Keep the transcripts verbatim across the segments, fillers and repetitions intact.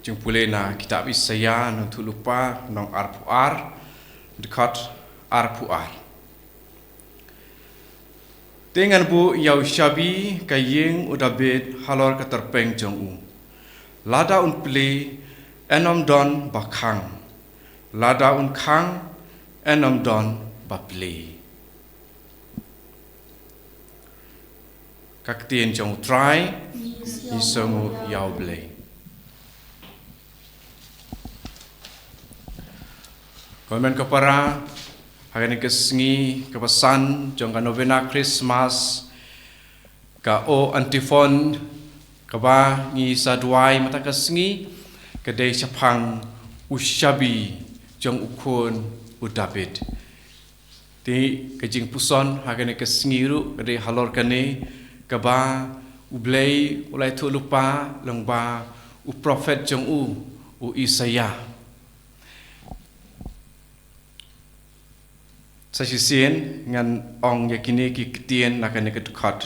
Jingpule na kitab Isaiah, nongthuh lypa, nong arphew ar, dkhot arphew ar. Te ngan buh ïa u shabi ka ïing u David halor ka tyrpeng jong u. Lada un plie, yn ym don ba khang. Lada un khang, yn ym don ba plie. Ka ktien jong u Trai. Ngi sngewnguh ïa u Blei. Ko hynmen ko para, ha kane ka sngi kaba san jong ka novena Christmas, ka O Antiphon kaba ngi sa duwai mynta ka sngi, ka dei shaphang u shabi jong u khun u David. Te ka jingpuson ha kane ka sngi ruh ka dei halor kane, kaba u Blei u la ïathuh lypa lyngba u prophet jong u, u Isaiah. Sa shisien ngan ong ïa kine ki ktien na kane ka dkhot.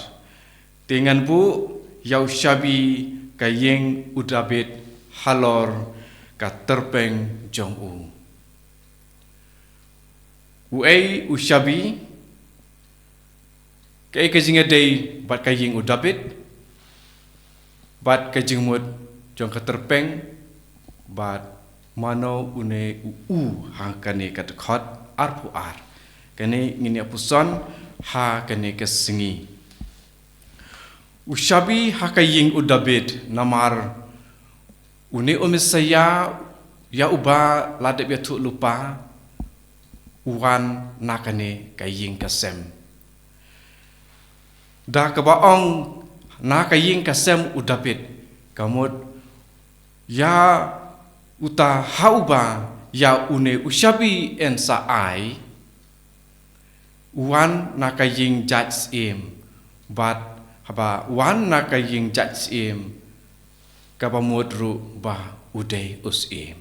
Te ngan buh ïa u shabi ka ïing u David halor ka tyrpeng jong u. Uei u shabi, kaei ka jingïadei bad ka ïing u David, bad ka jingmut jong ka tyrpeng, bad mano une u u ha kane ka dkhot arphew ar. Kane ngin ïa puson ha kane ka sngi. U shabi ha ka ïing u David, namar une u Messaïah ïa uba la dep ïathuh lypa, u wan na kane ka ïing ka sem. Da kaba ong na ka ïing ka sem u David, ka mut ïa uta ha uba ïa une u shabi yn sa ai, u wan na ka ïing jait syiem, bad haba u wan na ka ïing jait syiem, kaba mut ruh ba u dei u syiem.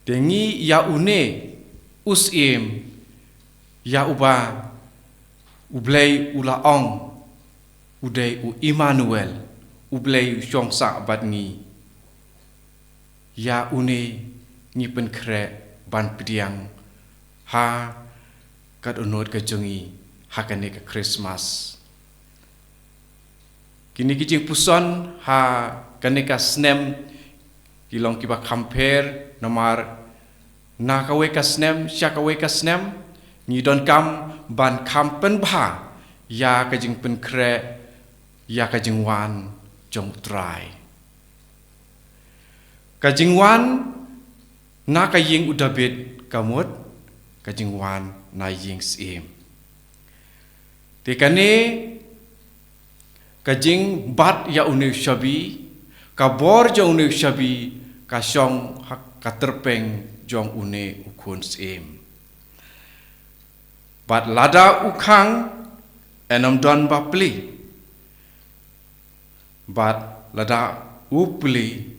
Te ngi ïa une u syiem, ïa uba u Blei u la ong, u dei u Immanuel, u Blei u shong sah bad ngi. Ïa une ngi pynkhreh ban pdiang ha ka dohnud ka jong ngi ha kane ka Christmas. Kine ki jingpuson ha kane ka snem ki long kiba kham pher, namar na kawei ka snem sha kawei ka snem ngi donkam ban kham pynbha ïa ka jingpynkhreh ïa ka jingwan jong u Trai. Ka jingwan na ka ïing u David ka mut ka jingwan na ïing syiem. Te kane ka jingbat ïa une u shabi, ka bor jong une u shabi, ka shong ha ka tyrpeng jong une u khun syiem. Bad lada u khang, yn ym don ba plie. Bad lada u plie,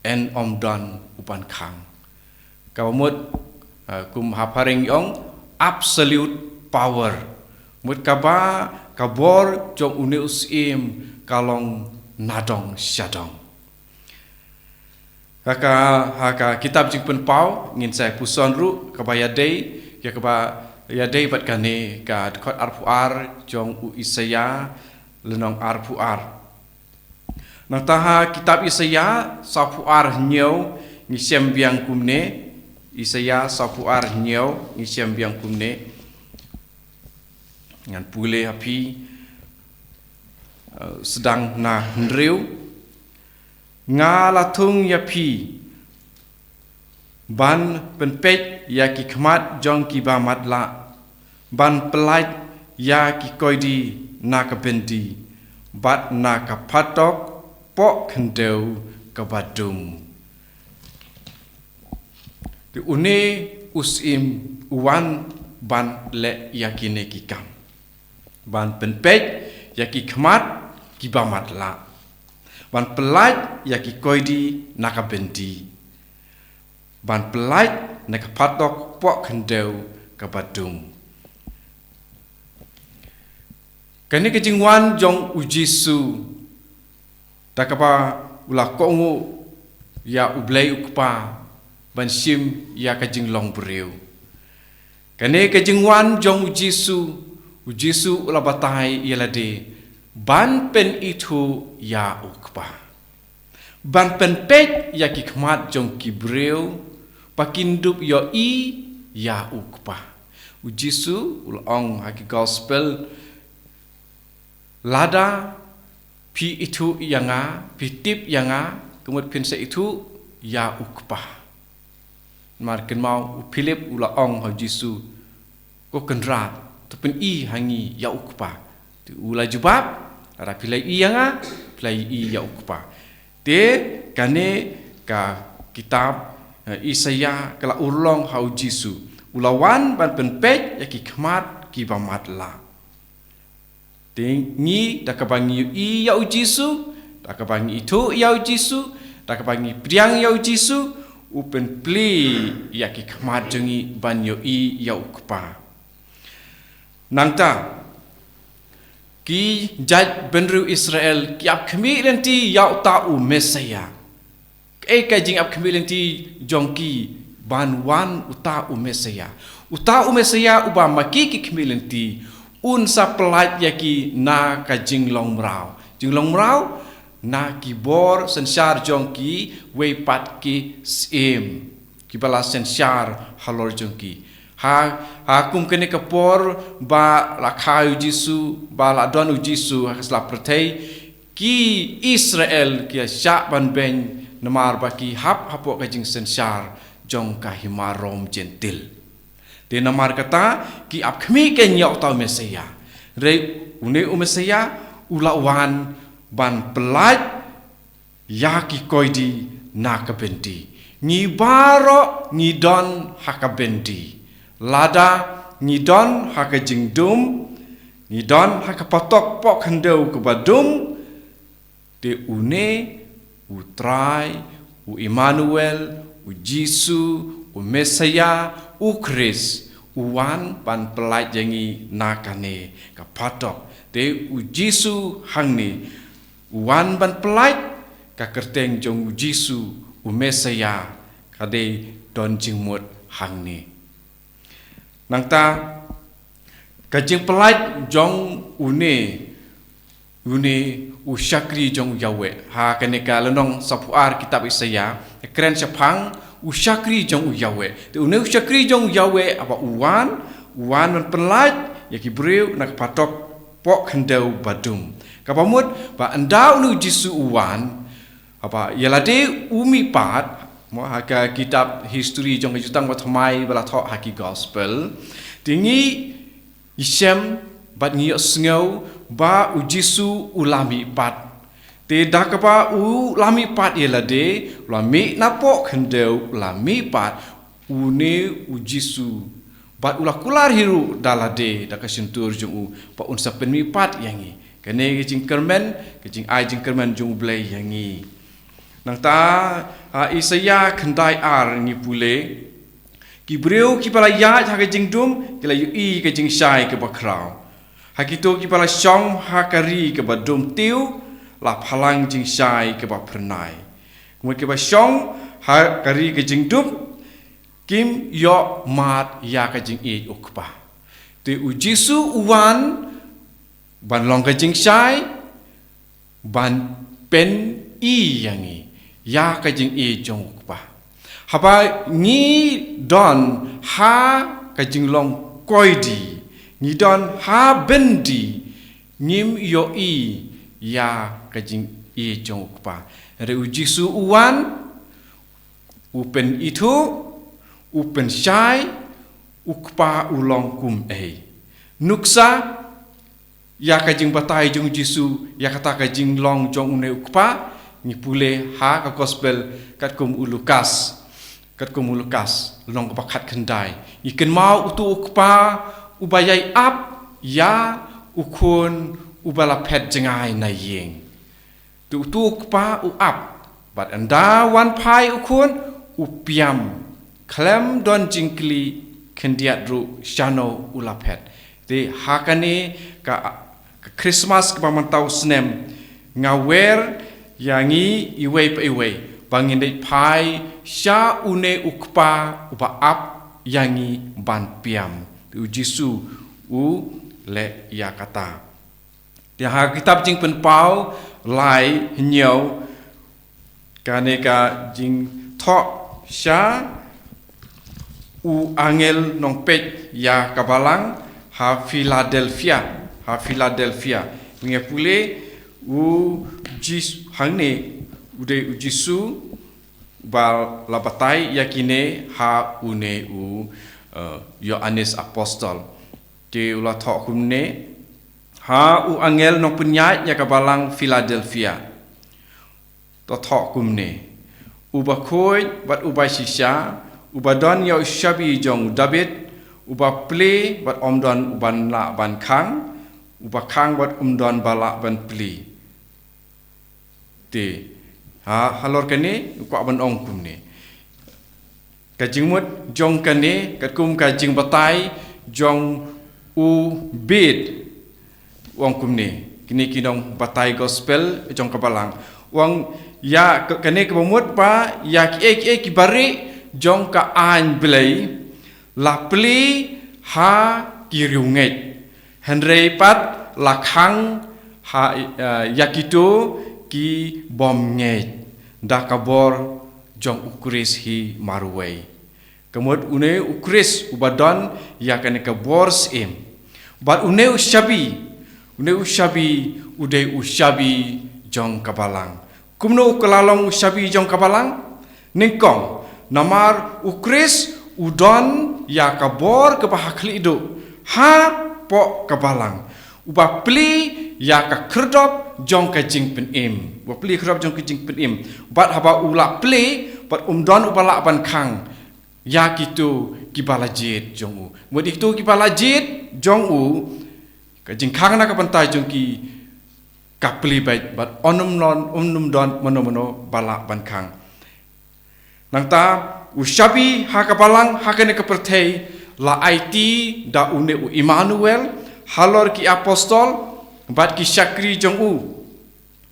yn ym don u ban khang. Kaba mut, eh, kum ha phareng ong, absolute power. Mut kaba ka bor jong une u syiem ka long nadong shadong. Ha ka, ha ka kitab Jingpynpaw, ngin sa ïa puson ruh, kaba ïadei, ïa kaba ïadei bad kane ka dkhot arphew ar jong u Isaiah, lynnong arphew ar. Nangta ha kitab Isaiah, sawphew ar hynñiew, ngi shem biang kumne, Isaiah sawphew ar hynñiew, ngi shem biang kumne. Ngan pule ha phi, eh, sdang na hynriew. Nga la thung ïa phi, ban pynpeit ïa ki khmat jong kiba matlah, ban pyllait ïa ki koidi na ka byndi, bad na ka phatok poh khyndew kaba dum. Te une u syiem u wan ban leh ïa kine ki kam. Ban pynpeit ïa ki khmat kiba matlah. Ban pyllait ïa ki koidi na ka byndi. Ban pyllait na ka phatok poh khyndew kaba dum. Kane ka jingwan jong u Jisu, da kaba u la kohnguh ïa U Blei U Kpa ban shim ïa ka jinglong briew. Kane ka jingwan jong U Jisu, U Jisu u la batai ïa lade ban pynithuh ïa U Kpa, ban pynpeit ïa ki khmat jong ki briew ba kin dup ïohi ïa U Kpa. U Jisu u la ong ha ki gospel, lada phi ithuh ïa nga, phi tip ïa nga, ka mut phin sa ithuh ïa U Kpa. Namar kynmaw, u Philip u la ong ha U Jisu, ko Kynrad, to pyni ha ngi ïa U Kpa. Te u la jubab, lada phi la ïohi ïa nga, phi la ïohi ïa U Kpa. Te kane ka kitab, eh, Isaïah ka la urlong ha U Jisu, u la wan ban pynpeit ïa ki khmat kiba matlah. Te ngi, da kaba ngi ïohi ïa U Jisu, da kaba ngi ithuh ïa U Jisu, da kaba ngi pdiang ïa U Jisu, u pynplie ïa ki khmat jong ngi ban ïohi ïa U Kpa. Nangta, ki jait bynriew Israel ki ap khmih lynti ïa uta u Messiah. Kaei ka jingap khmih lynti jong ki ban wan uta u Messiah? Uta u Messiah uba ma ki ki khmih lynti, un sa pyllait ïa ki na ka jinglong mraw. Jinglong mraw, na ki bor synshar jong kiwei pat ki syiem kiba la synshar halor jong ki. Ha, ha kum kane ka por ba la kha U Jisu, ba la don U Jisu ha ka sla pyrthei, ki Israel ki ïa shah ban beiñ namar ba ki hap hapoh ka jingsynshar jong ka hima Rom Jentil. Te namar kata ki ap khmih kein ïa uta u Messiah. Hynrei une u Messiah u la wan ban pyllait ïa ki koidi na ka byndi. Ngi baroh ngi don ha ka byndi. Lada ngi don ha ka jingdum, ngi don ha ka patok poh khyndew kaba dum, te une u Trai, u Immanuel, u Jisu, u Messiah, u Khrist, u wan ban pyllait ïa ngi na kane ka patok. Te u Jisu hangne u wan ban pyllait, ka kyrteng jong u Jisu, u Messiah, ka dei don jingmut hangne. Nangta, ka jingpyllait jong une, une u shakri jong u Yahweh. Ha kane ka lynnong sawphew ar kitab Isaïah, ka kren shaphang u shakri jong u Yahweh. Te une u shakri jong u Yahweh haba u wan, u wan ban pyllait ïa ki briew na ka patok poh khyndew ba dum. Kaba mut ba ynda une u Jisu u wan, haba ïa lade u mihpat, mo, ha ka kitab history jong ka Jutang Bathymmai ba la thoh ha ki gospel, te ngi ïashem bad ngi ïohsngew ba u Jisu u la mihpat. Te da kaba u la mihpat ïa lade, u la mih na poh khyndew, u la mihpat, une u Jisu bad u la kular hi ruh da lade, da ka shyntur jong u, ba un sa pynmihpat ïa ngi. Kane ka jingkyrmen, ka jingai jingkyrmen jong U Blei ïa ngi. Nangta, ha Isaïah khyndai ar ngi pule, ki briew kiba la ïaid ha ka jingdum ki la ïohi ka jingshai kaba khraw. Ha kito kiba la shong ha ka ri kaba dum tiew la phalang jingshai kaba phyrnai. Kumta kiba shong ha ka ri ka jingdum kim ïoh mad ïa ka jingïeit U Kpa. Te u Jisu u wan ban long ka jingshai, ban pyni ïa ngi ïa ka jingïeit jong U Kpa. Haba ngi don ha ka jinglong koidi, ngi don ha byndi, ngim ïohi ïa ka jingïeit jong U Kpa. Hynrei u Jisu u wan, u pynithuh, u pynshai, U Kpa u long kumei. Nuksa ïa ka jingbatai jong u Jisu ïa kata ka jinglong jong une U Kpa, ngi pule ha ka gospel katkum u Lukas. Katkum u Lukas, lynnong kaba khatkhyndai. Ngi kynmaw uto U Kpa uba ïai ap ïa u Khun uba la phet jngai na ïing. Te uto U Kpa u ap, bad ynda wan phai u Khun, u piam, khlem don jingkylli khyndiat ruh shano u la phet. Te ha kane ka, ka Christmas kaba mynta u snem, nga wer ïa ngi iwei pa iwei ba ngin leit phai sha une u Kpa uba ap ïa ngi ban pdiang. Te u Jisu u leh ïa kata. Te ha kitab Jingpynpaw lai hynñiew, kane ka jingthoh sha u angel nongpeit ïa ka balang ha Philadelphia, ha Philadelphia. Ngi pule u Jis-, hangne u dei u Jisu ba la batai ïa kine ha une u, eh, Ïoannis Apostol. Te u la thoh kumne, ha u angel nongpynïaid ïa ka balang Philadelphia. To thoh kumne. Uba khuid bad uba shisha, uba don ïa u shabi jong u Dabid, uba plie bad um don uban lah ban khang, uba khang bad um don ba lah ban plie. Te, ha, halor kane, u kwah ban ong kumne. Ka jingmut jong kane, katkum ka jingbatai jong u Bede, u ong kumne. Kine ki nongbatai gospel jong ka balang. U ong ïa ka-, kane kaba mut ba, ïa kiei kiei kiba rieh jong ka aiñ Blei, la plie ha ki riewngeit. Hynrei pat la khang ha, eh, ïa kito ki bym ngeit. Da ka bor jong u Khrist hi marwei. Ka mut une u Khrist uba don ïa kane ka bor syiem. Bad une u shabi, une u shabi, u dei u shabi jong ka balang. Kumno u kylla long u shabi jong ka balang? Nyngkong, namar u Khrist u don ïa ka bor kaba ha khlieh duh, hapoh ka balang. Uba plie ïa ka khyrdop jong ka jingpynim. Uba plie khyrdop jong ka jingpynim. Bad haba u la plie, bad um don uba lah ban khang ïa kito kiba la jied jong u. Mut ïa kito kiba la jied jong u, ka jingkhang na ka bynta jong ki ka plie beit, bad ym don, ym don mano mano ba lah ban khang. Nangta, u shabi ha ka balang, ha kane ka pyrthei, la aiti da une u Immanuel, halor ki apostol, bad ki shakri jong u.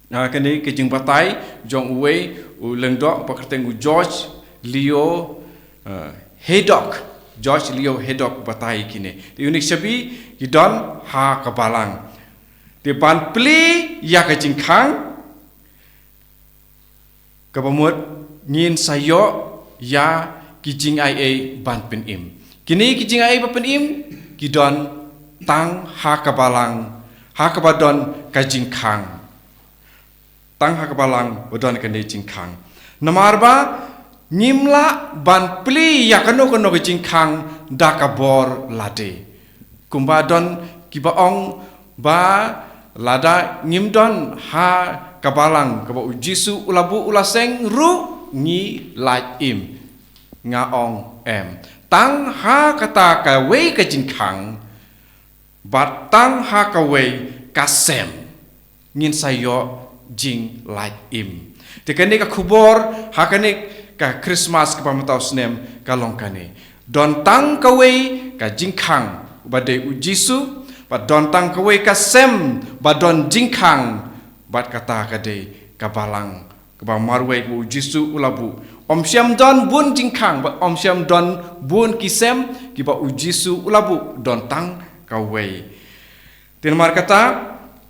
Ah, kane ka jingbatai jong uwei u lyngdoh ba kyrteng u George Leo, ah, Haydock. George Leo Haydock batai kine. Te une u shabi ki don ha ka balang. Te ban plie ïa ka jingkhang, kaba mut ngin sa ïoh ïa ki jingaiei ban pynim. Kine ki jingaiei ban pynim, ki don tang ha ka balang, ha kaba don ka jingkhang. Tang ha ka balang ba don kane jingkhang. Namar ba ngim lah ban plie ïa kano kano ka jingkhang da ka bor lade. Kumba don kiba ong ba lada ngim don ha ka balang kaba u Jisu u la buh u la seng ruh ngi lait im. Nga ong em. Tang ha kata kawei ka jingkhang, bad tang ha kawei ka sem, ngin sa ïoh jinglait im. Te kane ka khubor ha kane ka Christmas kaba mynta u snem ka long kane. Don tang kawei ka jingkhang ba dei u Jisu, bad don tang kawei ka sem ba don jingkhang, bad kata ka dei ka balang kaba marwei kaba u Jisu u la buh. Ym shym don bun jingkhang, bad ym shym don bun ki sem kiba u Jisu u la buh, don tang kawei. Te namar kata,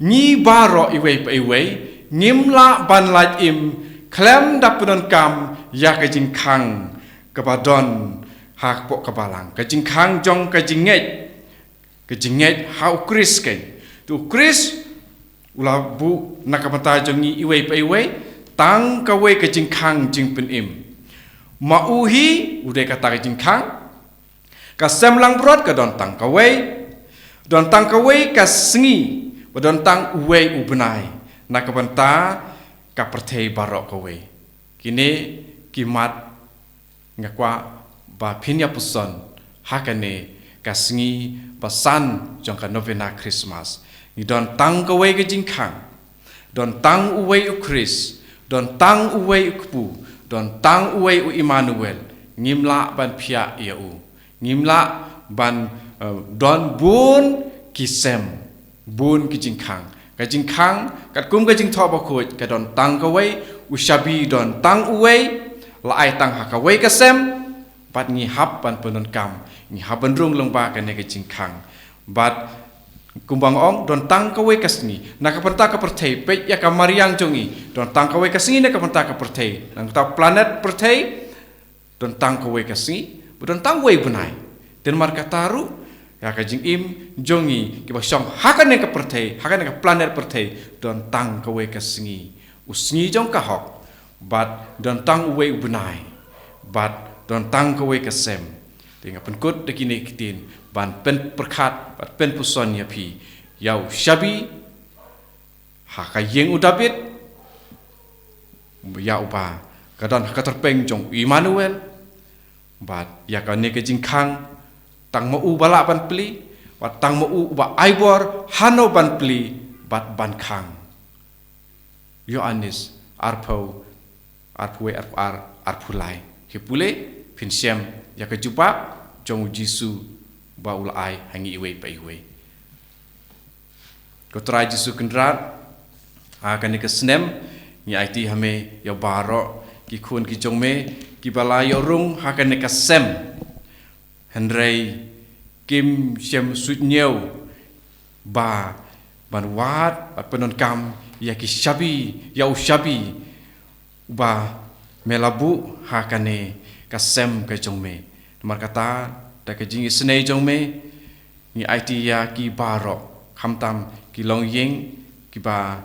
ngi baroh iwei pa iwei, ngim lah ban lait im, khlem da pyndonkam ïa ka jingkhang kaba don hapoh ka balang. Ka jingkhang jong ka jingngeit. Ka jingngeit ha u Khrist keiñ. Te u Khrist u la buh na ka bynta jong ngi iwei pa iwei, tang kawei ka jingkhang jingpynim. Ma u hi, u dei kata ka jingkhang. Ka sem langbrot ka don tang kawei. Don tang kawei ka sngi, bad don tang uwei u bnai. Na ka bynta ka pyrthei baroh kawei. Kine ki mat nga kwah ba phin ïa puson ha kane ka sngi ba san jong ka novena Christmas. Ngi don tang kawei ka jingkhang. Don tang uwei u Khrist, don tang uwei u Kpu, don tang uwei u Immanuel. Ngim lah ban phiah ïa u. Ngim lah ban, eh, don bun ki sem, bun ki jingkhang. Ka jingkhang, katkum ka jingthoh bakhuid, ka don tang kawei, U shabi don tang uwei, la ai tang ha kawei ka sem, bad ngi hap ban pyndonkam, ngi hap ban rung lyngba kane ka jingkhang. Bad kumba nga ong, don tang kawei ka sngi na ka bynta ka pyrthei, peit ïa ka mariang jong ngi, don tang kawei ka sngi na ka bynta ka pyrthei, na ka bynta planet pyrthei, don tang kawei ka sngi, bad don tang uwei u bnai. Te namar kata ruh, ïa ka jingim jong ngi kiba shong ha kane ka pyrthei, ha kane ka planet pyrthei, don tang kawei ka sngi, u sngi jong ka hok, bad don tang uwei u bnai, bad don tang kawei ka sem. Te nga pynkut da kine ki ktien ban pynpyrkhat bad pynpuson ïa phi, ïa u shabi ha ka ïing u David, ïa uba ka don ha ka tyrpeng jong u Immanuel, bad ïa kane ka jingkhang, tang ma u ba lah ban plie, bad tang ma u uba ai bor hano ban plie bad ban khang. Ïoannis arphew, arphew wei, arphew ar, arphew lai. Phi pule, phin shem ïa ka jubab jong u Jisu ba u la ai ha ngi iwei pa iwei. Ko Trai Jisu Kynrad, ha kane ka snem, ngi aiti ha me ïa baroh ki khun ki jong me kiba la ïoh rung ha kane ka sem. Hynrei kim shym suidñiew ba ban wad, ban pyndonkam ïa ki shabi, ïa u shabi ba me la buh ha kane ka sem ka jong me. Namar kata, da ka jingisynei jong me, ngi aiti ïa ki baroh, khamtam ki longïing kiba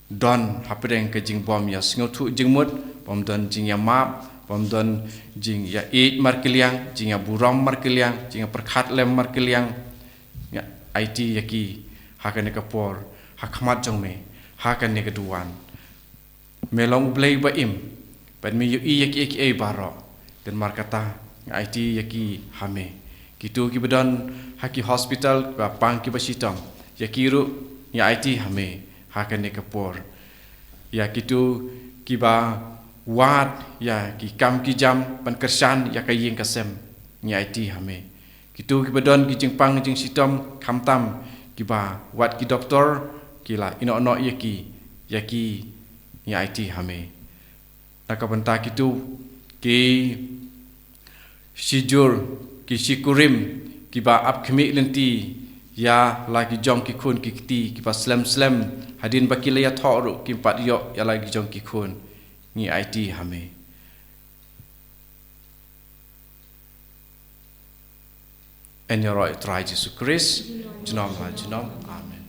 don hapdeng ka jingbym ïa sngewthuh jingmut, bym don jingïamap, bym don jingïaieit markylliang, jingïaburom markylliang, jingïapyrkhat lem markylliang. Ngi aiti ïa ki ha kane ka por, ha khmat jong me, ha kane ka duwan. Me long U Blei ba im, bad me ïohi ïa kiei kiei baroh. Te namar kata, ngi aiti ïa ki ha me. Kito kiba don ha ki hospital, kiba pang kiba shitom, ïa ki ruh ngi aiti ha me ha kane ka por. Ïa kito kiba wad ïa ki kam ki jam ban kyrshan ïa ka ïing ka sem, ngi aiti ha me. Kito kiba don ki jingpang jingshitom, khamtam kiba wad ki doktor ki la ïehnoh noh ïa ki, ïa ki ngi aiti ha me. Na ka bynta kito ki shijur, ki shikurim kiba ap khmih lynti ïa la ki jong ki khun ki kti, kiba slem slem hadien ba ki la ïathoh ruh kim pat ïoh ïa la ki jong ki khun, ngi aiti ha me. Yn ïaroh ïa u Trai Jisu Khrist junom la junom. Amen.